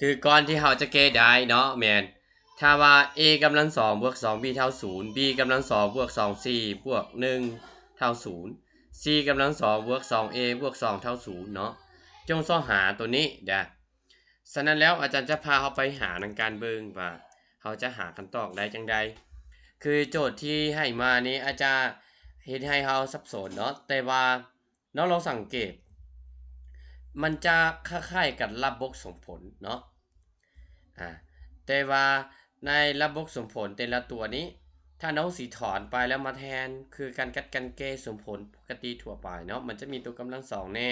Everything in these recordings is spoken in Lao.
ຄືກ່ອນທີ່ເຮົາຈະແກ້ໄດ້ເນາະ ແມ່ນ ຖ້າວ່າ a ກຳລັງສອງບວກສອງ b ເທົ່າສູນ b ກຳລັງສອງບວກສອງ c ບວກໜຶ່ງເທົ່າສູນ c ກຳລັງສອງບວກສອງ a ບວກສອງເທົ່າສູນເນາະ ຈົ່ງຊອກຫາໂຕນີ້ເດີ້. ສະນັ້ນແລ້ວ ອາຈານຈະພາເຮົາໄປຫານຳກັນເບິ່ງວ່າ ເຮົາຈະຫາຄຳຕອບໄດ້ຈັ່ງໃດ. ຄືໂຈດທີ່ໃຫ້ມານີ້ ອາດຈະເຮັດໃຫ້ເຮົາສັບສົນເນາະ ແຕ່ວ່າ ເນາະ ລອງສັງເກດ ມັນຈະຄ້າຍໆກັບລະບົບສົມຜົນເນາະ ອາ ແຕ່ວ່າໃນລະບົບສົມຜົນແຕ່ລະຕົວນີ້ ຖ້ານ້ອງຊິຖອນໄປແລ້ວມາແທນ ຄືການກັດການແກ້ສົມຜົນປົກກະຕິທົ່ວໄປເນາະ ມັນຈະມີຕົວກຳລັງສອງແດ່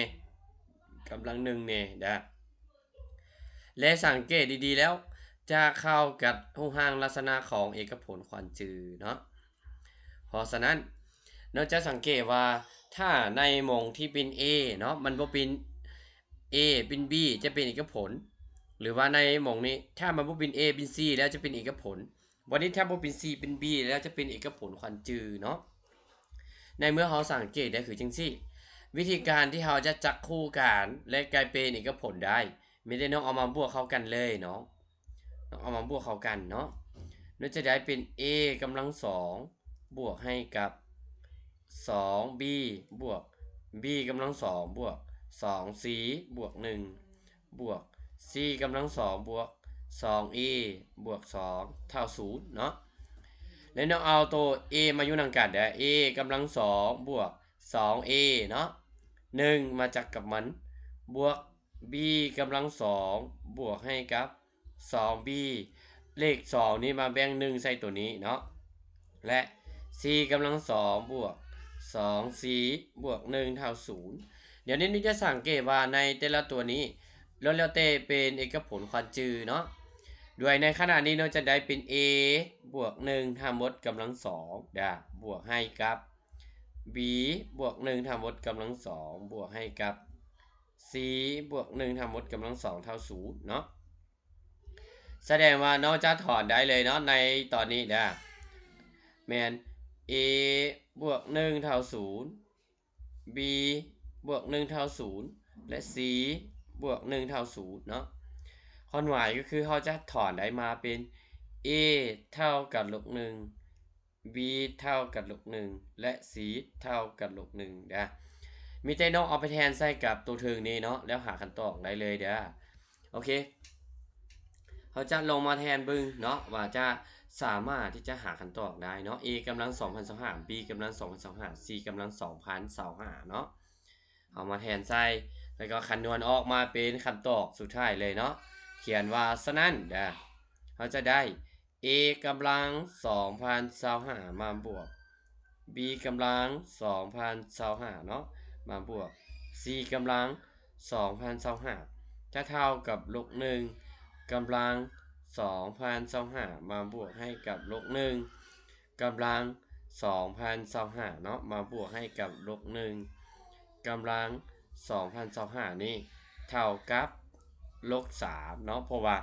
ກຳລັງໜຶ່ງແດ່ເດີ້. ແລະ ສັງເກດດີໆແລ້ວ ຈະເຂົ້າກັບຮູບຮ່າງລັກສະນະຂອງເອກະຜົນຂວັນຈື່ເນາະ. ເພາະສະນັ້ນ ນ້ອງຈະສັງເກດວ່າ ຖ້າໃນໝົງທີ່ເປັນ A ເນາະ ມັນບໍ່ເປັນ A ເປັນ B ຈະເປັນເອກະຜົນ ຫຼືວ່າໃນໝົງນີ້ ຖ້າມັນບໍ່ເປັນ A ເປັນ C ແລ້ວຈະເປັນເອກະຜົນ ບັດນີ້ຖ້າບໍ່ເປັນ C ເປັນ B ແລ້ວຈະເປັນເອກະຜົນຂວັນຈື່ເນາະ. ໃນເມື່ອເຮົາສັງເກດໄດ້ຄືຈັ່ງຊີ້ ວິທີການທີ່ເຮົາຈະຈັບຄູ່ກັນ ແລະ ກາຍເປັນເອກະຜົນໄດ້ ມີແຕ່ນ້ອງເອົາມາບວກເຂົ້າກັນເລີຍເນາະ ນ້ອງເອົາມາບວກເຂົ້າກັນເນາະ ນ້ອງຈະໄດ້ເປັນ A ກຳລັງສອງບວກໃຫ້ກັບສອງ b ບວກ b ກຳລັງສອງບວກສອງ c ບວກໜຶ່ງ ບວກ c ກຳລັງສອງບວກສອງ a ບວກສອງເທົ່າສູນເນາະ ແລ້ວນ້ອງເອົາໂຕ a ມາຢູ່ນຳກັນເດີ້ a ກຳລັງສອງບວກສອງ a ເນາະ ໜຶ່ງມາຈັບກັບມັນ ບວກ b ກຳລັງສອງບວກໃຫ້ກັບສອງ b ເລກສອງນີ້ມາແບ່ງໜຶ່ງໃສ່ໂຕນີ້ເນາະ ແລະ c ກຳລັງສອງບວກສອງ c ບວກໜຶ່ງເທົ່າສູນ. ດຽວນີ້ນ້ອງຈະສັງເກດວ່າໃນແຕ່ລະຕົວນີ້ ລ້ວນແລ້ວແຕ່ເປັນເອກະຜົນຂວັນຈື່ເນາະ ດ້ວຍໃນຂະນະນີ້ນ້ອງຈະໄດ້ເປັນ a ບວກໜຶ່ງທັງໝົດກຳລັງສອງເດີ້ ບວກໃຫ້ກັບ b ບວກໜຶ່ງທັງໝົດກຳລັງສອງບວກໃຫ້ກັບ c ບວກໜຶ່ງທັງໝົດກຳລັງສອງເທົ່າສູນເນາະ. ສະແດງວ່ານ້ອງຈະຖອນໄດ້ເລີຍເນາະ ໃນຕອນນີ້ເດີ້ ແມ່ນ a ບວກໜຶ່ງເທົ່າສູນ b ບວກໜຶ່ງເທົ່າສູນ ແລະ c ບວກໜຶ່ງເທົ່າສູນເນາະ. ຄວາມໝາຍກໍຄືເຮົາຈະຖອນໄດ້ມາເປັນ a ເທົ່າກັບລົບໜຶ່ງ b ເທົ່າກັບລົບໜຶ່ງ ແລະ c ເທົ່າກັບລົບໜຶ່ງເດີ້. ມີແຕ່ນ້ອງເອົາໄປແທນໃສ່ກັບໂຕເທິງນີ້ເນາະ ແລ້ວຫາຄຳຕອບໄດ້ເລີຍເດີ້. ໂອເຄ ເຮົາຈະລອງມາແທນເບິ່ງເນາະ ວ່າຈະສາມາດທີ່ຈະຫາຄຳຕອບໄດ້ເນາະ a ກຳລັງສອງພັນຊາວຫ້າ b ກຳລັງສອງພັນຊາວຫ້າ c ກຳລັງສອງພັນຊາວຫ້າເນາະ. ເຮົາມາແທນໃສ່ ແລ້ວກໍຄຳນວນອອກມາເປັນຄຳຕອບສຸດທ້າຍເລີຍເນາະ ຂຽນວ່າ ສະນັ້ນເດີ້ ເຮົາຈະໄດ້ a ກຳລັງສອງພັນຊາວຫ້າມາບວກ b ກຳລັງສອງພັນຊາວຫ້າເນາະ ມາບວກ c ກຳລັງສອງພັນຊາວຫ້າ ຈະເທົ່າກັບລົບໜຶ່ງກຳລັງສອງພັນຊາວຫ້າມາບວກໃຫ້ກັບລົບໜຶ່ງກຳລັງສອງພັນຊາວຫ້າເນາະ ມາບວກໃຫ້ກັບລົບໜຶ່ງກຳລັງສອງພັນຊາວຫ້ານີ້ ເທົ່າກັບລົບສາມເນາະ ເພາະວ່າ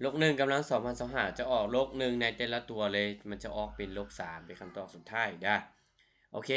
ລົບໜຶ່ງກຳລັງສອງພັນຊາວຫ້າຈະອອກລົບໜຶ່ງໃນແຕ່ລະຕົວເລີຍ ມັນຈະອອກເປັນລົບສາມ ເປັນຄຳຕອບສຸດທ້າຍເດີ້. ໂອເຄ